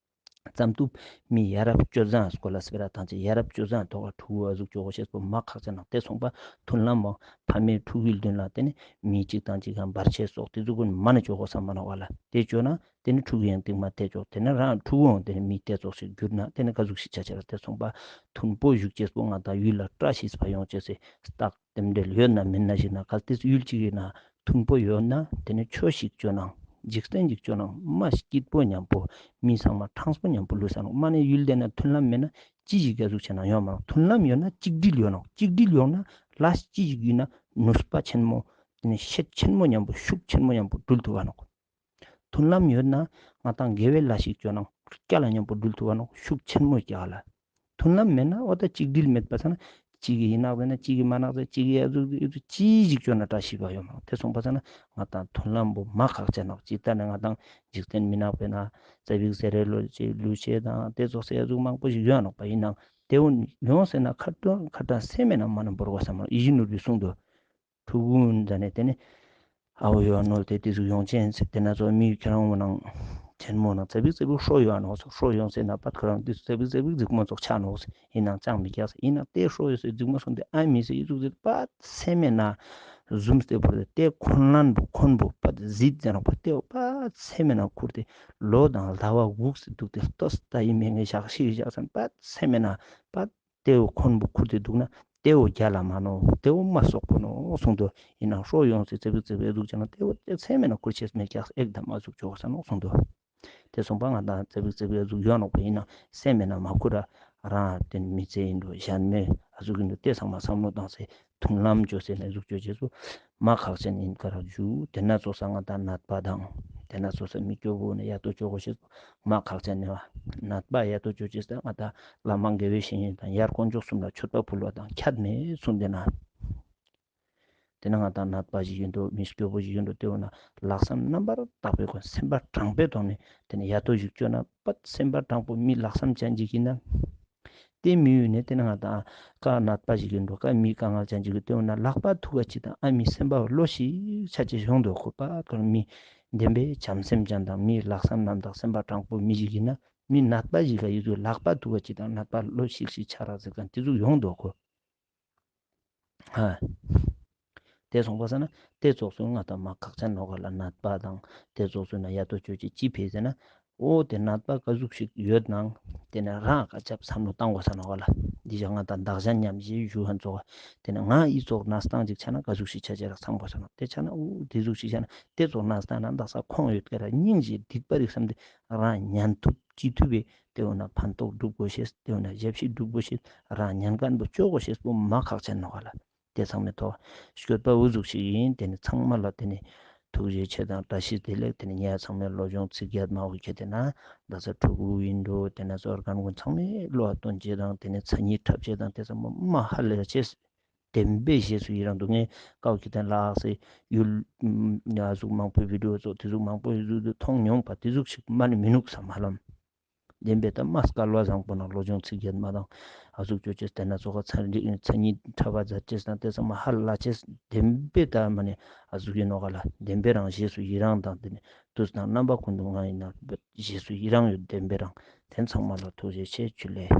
ཙམ་ཏུ་མི་ཡ་རབས་སྤྱོད་བཟང་སྐོར་ལ་སྤེ་ར་བཏང་ཅེས་ཡ་རབས་སྤྱོད་བཟང་ཐོག་ལ་ཕྲུ་གུ་ཨ་ཟུག་ཅོ་དགོས་ཤེས་པོ་མ་ཁག་ཅན་ནོག། ཏེ་སོང་པ་མཐུན་ལམ་མོ་ཕ་མས་ཕྲུ་གུའི་དུན་ལ་ཏེ་ནེ་མི་ཅིག་དང་ཅིག་ག་བར་ཆད་སོགས་ཏེ་ཟུག་གུན་མ་ནེ་ཅོ་དགོས་སམ་མ་ནོག་ག་ལ། ཏེ་ཅོ་ན་ཏེ་ནེ་ཕྲུ་གུ་ཡང་སྟིང་མ་ཏེ་ཅོག། ཏེ་ནེ་རང་ཕྲུ་གུའང་ཏེ་ནེ་མི་ཏེ་ཙོགས་ཤིག་གྱུར་ན་ཏེ་ནེ་ག་ཟུག་ཤིག་ཆ་ཆ་ར། ཏེ་སོང་པ་མཐུན་པོ་བཞུགས་ཅེས་པོ་ང་དང་ཡུལ་ལ་བཀྲ་ཤིས་པ་ཡོང་ཅེས་སི་རྟགས་རྟེན་འབྲེལ་ཡོད་ན་མེད་ན་ཞིག་ན་གལ་ཏེ་ཡུལ་ཅིག་ཨིན་ན་མཐུན་པོ་ཡོད་ན་ཏེ་ནེ་ཆོས་ཤིག་ཅོ་ནའང་འཇིག་རྟེན་ཅིག་ཅོ་ནའང་མ་སྐྱིད་པོ་ཉམ་པོ་མི་ཚང་མ་གྲངས་པོ་ཉམ་པོ་ལུས་ས་ནོག། མ་ནེ་ཡུལ་ཏེ་ན་མཐུན་ལམ་མེད་ན་ཅི་ཞིག་ག་ཟུག་ཆ་ན་ཡོང་མ་ནོག། མཐུན་ལམ་ཡོད་ན་གཅིག་སྒྲིལ་ཡོད་ནོག། གཅིག་སྒྲིལ་ཡོང་ན་ལས་ཅི་ཞིག་ཨིན་ན་ནུས་པ་ཆེན་མོ་ཏེ་ནེ་ཤེད་ཆེན་མོ་ཉམ་པོ་ཤུགས་ཆེན་མོ་ཉམ་པོ་འགྲུལ་ཐུབ་བ་ནོག། མཐུན་ལམ་ཡོད་ན་ང་དང་དགེ་བའི་ལས་ཤིག་ཅོ་ནའང་སྐྱ་ལ་ཉམ་པོ་འགྲུལ་ཐུབ་བ་ནོག། ཤུགས་ཆེན་མོ་སྐྱ་ལ། མཐུན་ལམ་མེད་ན་འོ་ད་གཅིག་སྒྲིལ་མེད་པ་ས་ན་གཅིག་གི་ཨིན་ནག་ཟེར་ན་གཅིག་གི་མ་ནག་ཟེར་གཅིག་གི་ཨ་ཟུག་ཨ་ཟུག་ཅི་ཞིག་ཅོ་ན་བཀྲ་ཤིས་པ་ཡོང་མ་ནོག། ཏེ་སོང་པ་ས་ན་ང་དང་མཐུན་ལམ་པོ་མ་ཁག་ཅན་ནོག། ཅི་ལྟར་ན་ང་དང་འཇིག་རྟེན་མི་ནག་པའི་ན་ཙ་པིག་ཟེར་རེ་ལོ་ཅེ་ལུས་ཤེས་དང་ཏེ་ཙོགས་སེ་ཨ་ཟུག་མང་པོ་ཞིག་ཡོང་ནོག་པ། ཨིན་ནའང་ཏེ་བོ་ཡོང་ཟེར་ན་ཁ་ཏོན་ཁ་ཏོན་སེམས་མེད་ན་མ་ནེ་བོར་དགོས་སམ་མ་ནོག། ཡིད་བཞིན་ནོར་བུས་གསུངས་འདུག། ཕྲུ་གུ་ཟ་ནེ་ཏེ་ནེ་ཨ་བོ་ཡོད་ནོ་ཏེ་ཏེ་ཟུག་ཡོང་ཅན་ཟེར་ཏེ་ན་ཚོ་མི་ཁྱེད་རང་མོ་ནང་ཆེན་མོ་ནང་ཙ་པིག་ཙ་པིག་ཧྲོ་ཡོད་ནོ་ཧྲོ་ཡོང་ཟེར་ན་པད་ཁོ་རང་ཏེ་ཙ་པིག་ཙ་པིག་འཛིང་མོ་ཙོགས་ཆ་ནོ་ཟེར་ཨིན་ནའང་ཅང་མི་རྒྱག་ཟེར་ཨིན་ནའང་ཏེ་ཧྲོ་ཡོད་ཟེར་འཛིང་མོ་སོང་སྟེ་ཨ་མི་ཟེར་ཨི་ཟུག་ཟེར་པད་སེམས་མེད་ན་ཟུམ་སྟེ་བོར་ཏེ་ཏེ་ཁོན་ལན་པོ་ཁོན་པོ་པད་ཟིད་ཟེར་ནོ་པ་ཏེ་པད་སེམས་མེད་ན་ཁུར་ཏེ་ལོ་དང་ཟླ་བ་གུག་སེ་དུག་སྟེ་ལྟོས་ད་ཨིན་མེད་ངས་ཞག་ཤིག་ཞག་སམ་པད་སེམས་མེད་ན་པད། ཏེ་བོ་ཁོན་པོ་ཁུར་ཏེ་དུག་ན་ཏེ་བོ་རྒྱལ་ལ་མ་ནོག། ཏེ་བོ་མ་སོག་པོ་ནོག་གསུངས་འདུག། ཨིན་ནའང་ཧྲོ་ཡོང་ཟེར་ཙ་པིག་ཙ་པིག་ཨ་ཟུག་ཅོ་ན་ཏེ་བོ་ཏེ་སེམས་མེད་ན་ཁུར་ཅེས་མེད་ཀྱག་ཨེག་དམ་ཨ་ཟུག་ཅོ་དགོས་ས་ནོག་གསུངས་འདུག། ཏེ་སོང་པ་ང་དང་ཙ་པིག་ཙ་པིག་ཨ་ཟུག་ཡོད་ནོག་པ། ཨིན་ནའང་སེམས་མེད་ན་མ་ཁུར་ར་རང་ཏེ་མི་ཚེ་ཨིན་འགྲོ་ཞན་མེད་ཨ་ཟུག་ཨིན་འགྲོ་ཏེ་ཚང་མ་བསམ་བློ་བཏང་སེ་མཐུན་ལམ་ཅོས་ཏེ་ནེ་ཟུག་ཅོ་ཅེས་སུ་མ་ཁག་ཅན་ཨིན་ཀ་རག་ཞུ། ཏེ་ན་ཚོགས་ས་ང་དང་ནད་པ་དང་ཏེ་ན་ཚོགས་ས་མི་སྐྱོ་བོ་ནི་ཡ་ཏོ་ཅོ་དགོས་ཤེས་མ་ཁག་ཅན་ནི་བ། ནད་པ་ཡ་ཏོ་ཅོ་ཅེས་ས་ང་དང་བླ་མ་དགེ་བའི་བཤེས་གཉེན་དང་ཡར་དཀོན་མཆོག་གསུམ་ལ་མཆོད་པ་ཕུལ་བ་དང་ཁྱད་མེད་གསུངས་ཏེ་ན། ཏེ་ན་ང་དང་ནད་པ་ཞིག་ཨིན་འགྲོ་མི་སྐྱོ་བོ་ཞིག་ཨིན་འགྲོ་ཏེ་བོ་ན་ལྷག་བསམ་རྣམ་པར་དག་པའི་སྒོ་ནས་སེམས་པ་དྲང་པོའི་ཐོག་ནས་ཏེ་ནེ་ཡ་ཏོ་ཞིག་ཅོ་ན་པད་སེམས་པ་དྲང་པོ་མི་ལྷག་བསམ་ཅན་ཞིག་ཨིན་ན། ཏེ་མི་ཡུལ་ནེ་ཏེ་ནེ་ང་དང་ཀ་ནད་པ་ཞིག་ཨིན་འགྲོ་ཀ་མི་དཀའ་ངལ་ཅན་ཞིག་ཏེ་བོ་ན་ལག་པ་ཐུག་ག་ཅིག་དང་ཨ་མི་སེམས་པ་བློ་ཞིག་ཆ་ཅེས་ཡོང་འདུག་གོ། པ་ཀ་མི་བདེན་པའི་བྱམས་སེམས་ཅན་དང་མི་ལྷག་བསམ་རྣམ་དག་སེམས་པ་དྲང་པོ་མི་ཞིག་ཨིན་ན་མི་ནད་པ་ཞིག་ག་ཡུལ་དུ་ལག་པ་ཐུག་ག་ཅིག་དང་ནད་པ་བློ་ཞིག་ཞིག་ཆ་རག་ཟེར་ཀ་ཏེ་ཟུག་ཡོང་འདུག་གོ། ཧ། ཏེ་སོང་པ་ས་ན་ཏེ་ཙོགས་སུ་ང་དང་མ་ཁག་ཅན་ནོག་ག་ལ། ནད་པ་དང་ཏེ་ཙོགས་སུ་ན་ཡ་ཏོ་ཅོ་ཅེས་ཅི་ཕི་ཟེར་ན་འོ་ཏེ་ནད་པ་ཀ་ཟུག་ཞིག་ཡོད་ནའང་ཏེ་ནེ་རང་ཀ་ཅབ་བསམ་བློ་བཏང་དགོས་ས་ནོག་ག་ལ། འདི་ཞག་ང་དང་བདག་གཞན་མཉམ་བརྗེ་ཞུ་ཧན་ཙོགས་ཏེ་ནེ་ང་ཨི་ཙོགས་ན་སྟངས་ཅིག་ཆ་ན་ཀ་ཟུག་ཞིག་ཆ་ཅེས་རག་བསམ་དགོས་ས་ནོག། ཏེ་ཆ་ན་འོ་ཏེ་ཟུག་ཞིག་ཆ་ན་ཏེ་ཙོགས་ན་སྟངས་ན་བདག་ས་ཁོང་ཡོད་ཀ་ར་སྙིང་རྗེ་སྡིག་པ་རིག་བསམ་སྟེ་རང་ཉན་ཐུབ་ཅི་ཐུབ་པའི་ཏེ་བོ་ན་ཕན་ཐོགས་སྒྲུབ་དགོས་ཤེས། ཏེ་བོ་ན་ཞབས་ཕྱི་སྒྲུབ་དགོས་ཤེས། རང་ཉན་མཁན་པོ་ཅོ་དགོས་ཤེས་པོ་མ་ཁག་ཅན་ནོག་ག་ལ། ཏེ་ཚང་མའི་ཐོག་སྐྱོད་པ་འུ་ཟུག་ཞིག་ཨིན། ཏེ་ནེ་ཚང་མ་ལ་ཏེ་ནེ་ཐུགས་རྗེ་ཆེ་དང་བཀྲ་ཤིས་བདེ་ལེགས། ཏེ་ནེ་ངའི་ཚང་མའི་བློ་སྦྱོང་ཚིག་བརྒྱད་མ་འོ་ཁྱེར་ཏེ་ན་ད་ས་ཕྲུ་གུ་ཨིན་འགྲོ་ཏེ་ན་ཚོར་མཁན་གུན་ཚང་མའི་བློ་ལ་གཏོང་ཅེས་དང་ཏེ་ནེ་མཚན་ཉིད་འཁྲབ་ཅེས་དང་ཏེ་ཚང་མ་མ་ཧ་ལས་ཅེས། བདེན་པའི་རྗེས་སུ་ཡི་རང་འདུག། ངས་ཀ་བོ་ཁྱེར་ཏེ་ན་ལགས་སེ་ཡུལ་ཡ་ཟུག་མང་པོའི་བི་ཌི་ཡོ་ཚོ་ཏེ་ཟུག་མང་པོ་ཡི་ཟུག་ཏུ་མཐོང་མྱོང་པ་ཏེ་ཟུག་ཞིག་མ་ནེ་མི་ནུག་བསམ་ཧ་ལམ། བདེན་པའི་ད་མ་སྐལ་བ་བཟང་པོ་ནང་བློ་སྦྱོང་ཚིག་བརྒྱད་མ་དང་ཨ་ཟུག་ཅོ་ཅེས་དེ་ན་ཚོགས་ཚ་རིག་ཚ་ཉིད་ཕྲ་བ་མཛད་ཅེས་དང་དེ་ཚང་མ་ཧ་ལ་ཅེས་བདེན་པའི་ད་མ་ནི་ཨ་ཟུག་ཡིན་ནོག་ག་ལ། བདེན་པའི་རང་རྗེས་སུ་ཡི་རང་དང་དེ་ནི་དུས་དང་རྣམ་པ་ཀུན་ཏུ་ང་ཡིན་ན་རྗེས་སུ་ཡི་རང་ཡོད། བདེན་པའི་རང་དེ་ཚང་མ་ལ་ཐུགས་རྗེ་ཆེ། ཇུ་ལེ།